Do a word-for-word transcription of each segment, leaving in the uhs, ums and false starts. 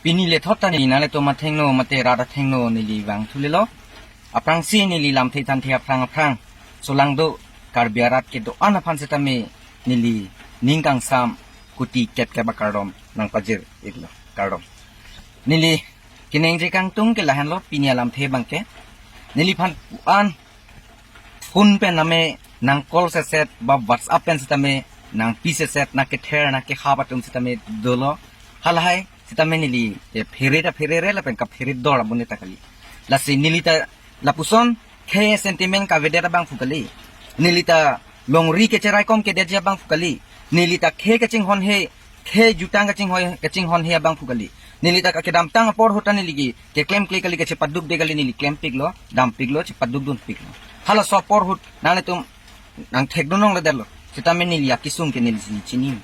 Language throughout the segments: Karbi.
Pini lethot ta neli nanglitum athengno mate rat athengno neli vangthu lelo. Aphrangsi neli lamthe than the aphrang aphrang, solangdo Karbi arat kedo-an aphan setame neli ning kangsam kuti ket keba kardom nangpajir iklo, kardom. Neli keningje kangtung ke lahenlo, pini alamthe abangke neliphan pu-an phone pen name nang call seset ba WhatsApp pen setame nangpi seset, nangkether nangkehap atum setame dolo. Halahai setame neli, eh, phere ta pherere lapen kaphere dor abone ta kali. Lasi neli ta lapuson khei sentiment kavedet abangphu kali. Neli ta longri kecheraikom kedetji abangphu kali. Neli ta khei kachinghonhe, khei jutang kachinghoi kachinghonhe abangphu kali. Neli ta kedamtang apor ahut ta neli ke keklemkle kali, kachepadukde kali, neli klempiklo, dampiklo, chepadukdunpiklo. Halaso apor ahut nanglitum nangthekdun longledetlo. Setame neli akesung ke neli si chini.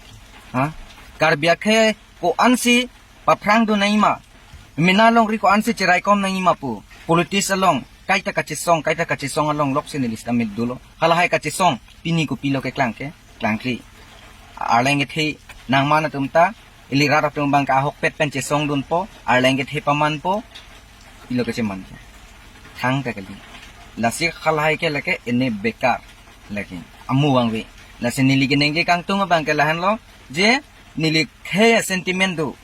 Ha? Karbi akhei ko-ansi paphrangdun nangjima, mena longri ko-ansi cheraikom nangjima pu politics along kaita kachesong, kaita kachesong along loksi neli setame dolo. Halahai kachesong pini kopilo keklang ke, klangkle. Arleng kethe nangman atum ta, ili rat atum abangke ahokpet pen chesongdunpo, arleng kethe pamanpo, pilo kecheman ke. Thangta kali. Lasi halahai ke lake ene bekar lake. Amu vangve. Lasi neli keningje kangtung abangke lahenlo, je neli khei sentiment do,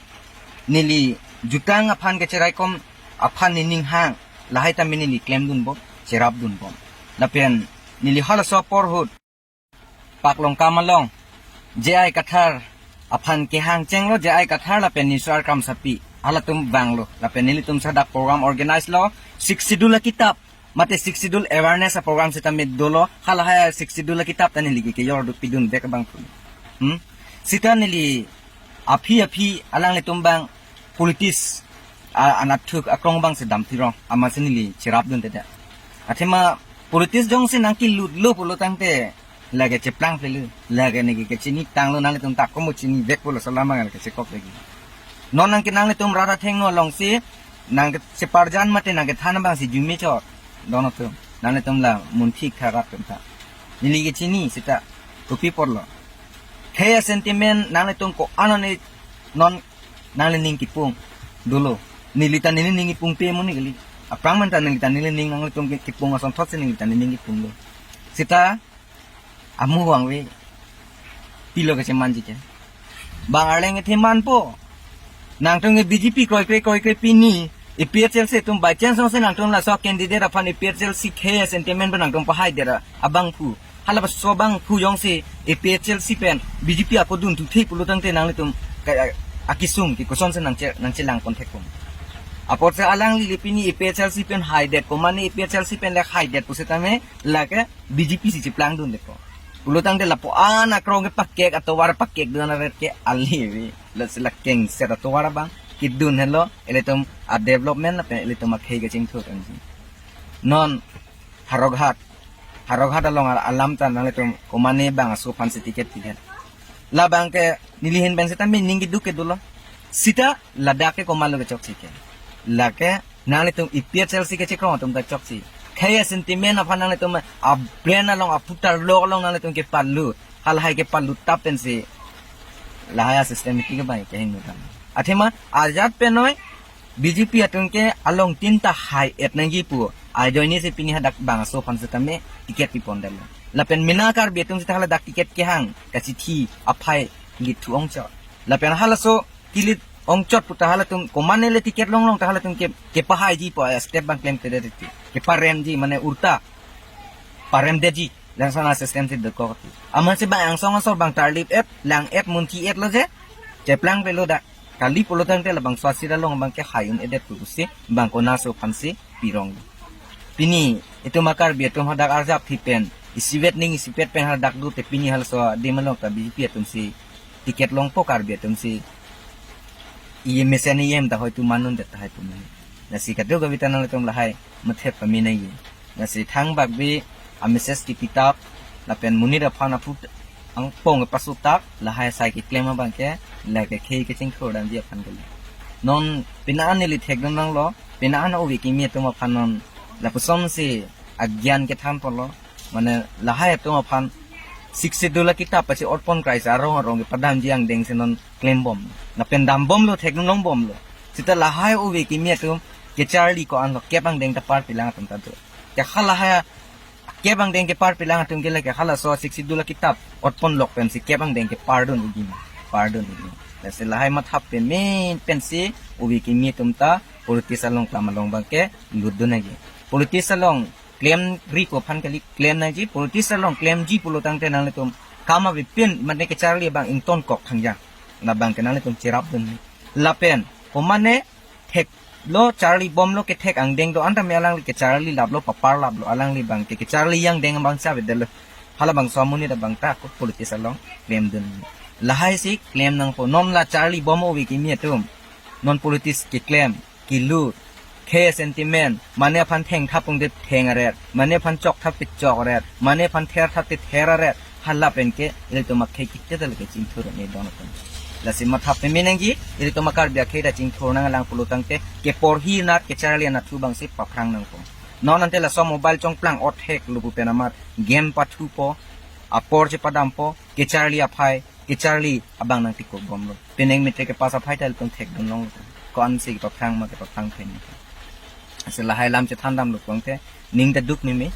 neli jutang aphan kecheraikom aphan nening hang, lahai tame neli klemdunbom, cherapdunbom. Lapen neli halaso apor ahut Paklongkam along J I Kathar aphan kehang chenglo, J I Kathar lapen Nisar Kramsapi, halatum vanglo, lapen nelitum hadak program organize lo, Sixth Schedule akitap, mate Sixth Schedule awareness aprogram setame dolo, halahai Sixth Schedule akitap ta neli ke kejor du pidun bek abangphu. Hmm? Seta neli aphi aphi alanglitum abang politics a, anathuk akrong abangsi damthirong, amatsi neli cherapdunde. Athema politics jongsi nangkelutlo pulo tangte lake cheplangplelo, lake neke kechinitanglo, nanglitum ta komo chinivekpo, laso alam abang kachekok lagi. Non nangke nanglitum rat athengno alongsi nangkecheparjan mate nangkethan abangsi jume chot. Don atum, nanglitum la munthik tha rat atum ta. Neli kechini seta kopi apotlo. Khei sentiment nanglitum ko-an ani non nangli ning kipung dolo. Neli ta neli ning kipungpe amonit kali. Aphrang pen ta neli ta neli ning nanglitum ke kipung asonthotsi neli ta neli ning kipunglo. Seta amu vangve, pilo kechemanji ke. Bang arleng kethe manpo. Nangtum ke B J P kroikre kroikre pini, A P H L C atum by chance jongsi nangtum laso candidate aphan A P H L C khei sentiment pen nangtum pahaidet abangphu, hala laso abangphu jongsi A P H L C pen B J P ako dunthu the pulo tangte nanglitum ka, akesung ke kosonsi nangche, nangchelang ponthekpo. Apotsi alangli pini A P H L C pen haidet, komane A P H L C pen le haidet pu setame lake B J P si cheplangdundepo. Pulo tangte lapu-an akrong kepakek, atovar pakekdun aret ke ali ave. Lasi la kengset atovar abang kedun henlo, ilitum a development lapen ilitum akhei kachingthur ansi. Non Howraghat, Howraghat along al-, alam ta nanglitum komane bang aso aphansi ticket ticket. Labang ke neli ahin pen setame ning keduk ke dolo. Seta ladak ke komatlo kechoksi ke. Lake nanglitum A P H L C kechekrong atum ta choksi. Khei sentiment aphan nanglitum a-brain along, aputar lok along nanglitum kepalut. Halahai kepalut tap pensi lahai a-system iti ke bai kehingno tam. Athema ajat penoi B J P atum ke along tin ta hai-et nangji pu ajoine si pini hadak bang aso aphan setame ticket pipondetlo. Lapen mena Karbi atum seta haladak ticket kehang kachithi aphai lithu ongchot. Lapen halaso kilit ongchot puta halatum komane le ticket longlong ta halatum ke, kepahaiji pu step bang klemkledet ti. Keparemji mane ulta paremdetji. Langsong a-system si dokok ti. Amatsi bang angsong asor bang tarlip-et, lang-et, munthi-etlo je. Cheplangplelo dak. Kali pulo tangte labangso asira long bang ke hai un-edet pusi bang kona aso aphansi pirong. Pini itum a-Karbi atum hadak arjap thi pen isivet ning isipet pen hadak dute pini halaso adim along ta B J P atumsi ticket longpo, Karbi atumsi iye mesen iye hem ta hoitu manundet tahai pu nai. Lasi kadokave ta nanglitum lahai methep pame nangji. Lasi thangbak bi a-message kipitap lapen monit aphan aphu angpong kepasutap lahai asai keklem abang ke lake khei kachingthur damji aphan kali. Non pini an neli thekdun nanglo, pini an ove kimi atum aphan non lapusonsi agyan kethan ponlo. Mane lahai atum aphan Sixth Schedule akitap pasi otpon krai sa arong arong kepadamji angdengsi non klembom. Lapen dambomlo, thekdun longbomlo. Seta lahai ove kimi atum kecharli ko-an lo, kep angdeng ta parpilang atum ta do. Ke halahai kep angdeng ke parpilang atum ke lake halaso Sixth Schedule akitap otpon lok pensi kep angdeng ke pardon igi ma, pardon igi. Lasi lahai mathap peme pensi ove kimi atum ta politics along klam along abangke lutdun nangji. Politics along klemri ko aphan kali klem nangji, politics along klemji pulo tangte nanglitum kam avepin mane kecharli abang ingtonkok thangjang. Labang ke nanglitum cherapdun. Lapen komane theklo, charlibomlo, kethek angdeng do-an tame alangli kecharli laplo, paparlaplo, alangli abangke kecharli angdeng abang si avedetlo. Halabangso amonit abang ta ako politics along klemdun. Lahai si klem nangpo, non la charlibom ove kimi atum. Non politics keklem, kelut, khei sentiment, mane aphan thengthap pungdet theng aret, mane aphan chokthap te chok aret, mane aphan therthap te ther aret, hala pen ke ilitum akhei kikte ta lake chingthur ne don atum. Lasi mathap peme nangji, ilitum a-Karbi akhei ta chingthur nanglang pulo tangte, keporhi nat kecharli anatthu abang si paphrang nangpo. Non ante laso mobile chongplang othek lupu pen amat game pathupo, apor chepadampo, kecharli aphai, kecharli abang nangtikukbomlo. Penang metric kepass aphai ta ilitum thekdun long. Ko-an si kepaphrang ma kepaphrang pen. Lasi lahai alam chethandamlo pulote ning ta duk meme.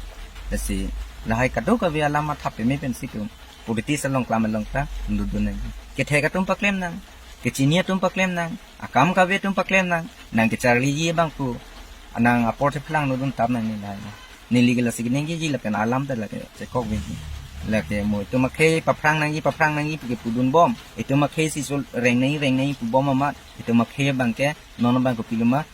Lasi lahai kadokave alam mathap peme pensi itum politics along klam along ta lutdun nang. Kethek atum paklem nang, kechini atum paklem nang, akam kave atum paklem nang, nang kecharliji abang pu, nang apor cheplang nodun tap nang ni lahai. Neli ke lasi keningjeji lapen alam ta lake chekok veji. Lake mo itum akhei paphrang nangji, paphrang nangji pu kepudunbom. Itum akhei si sul reng nangji, reng nangji pubom amat, itum akhei abangke non abang kopiloma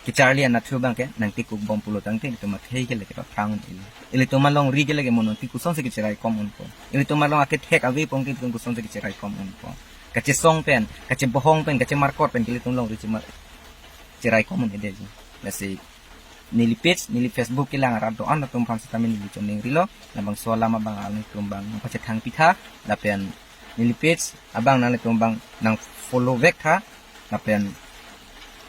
kecharli anatthu abangke nangtikukbom pulo tangte itum akhei ke lake paphrang un-e. Ilitum alongri ke lake mo non ti kosonsi kecheraikom unpo. Ilitum along akethek ave pong ke itum kosonsi kecheraikom unpo. Kachesong pen, kachebohong pen, kachemarkot pen ke ilitum longri chemar cheraikom un-edetji. Lasi neli page, neli Facebook kelang arat do-an atum aphan sitame neli choningrilo, labangso alam abang alanglitum abang nangpachethang pitha, lapen neli page abang nanglitum abang nang follow vek tha, lapen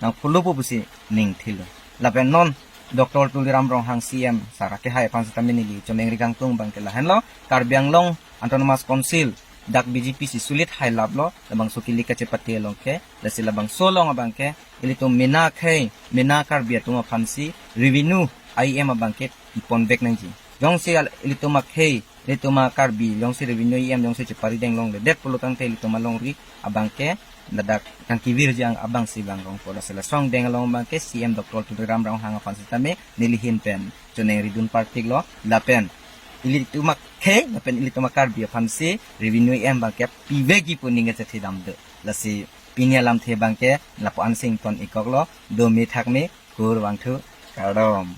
nang follow po pusi ningthilo. Lapen non Doctor Tuliram Ronghang C M sar akehai aphan sitame neli choningri kangtung abangke lahenlo, Karbi Anglong Autonomous Council dak B J P si sulit hailaplo, labangso kili kachepate along ke, lasi labangso along abangke, ilitum mena akhei, mena Karbi atum aphansi revenue I M abangke ipon vek nangji. Jongsi al-, ilitum akhei, ilitum a-Karbi, jongsi revenue I M jongsi chepari deng longledet pulo tangte ilitum alongri abangke ladak nangkevirji abang si bang rongpo. Lasi laso angdeng along abangke C M Doctor Tuliram Ronghang aphan sitame neli ahin pen choningridun parpiklo, lapen ilitum akhei lapen ilitum a-Karbi aphansi revenue I M abangke pivekji pu ning kachethedam do. Lasi pini alamthe abangke lapu-an si ington-ikoklo, dome thakme, kurvangthu, kardom.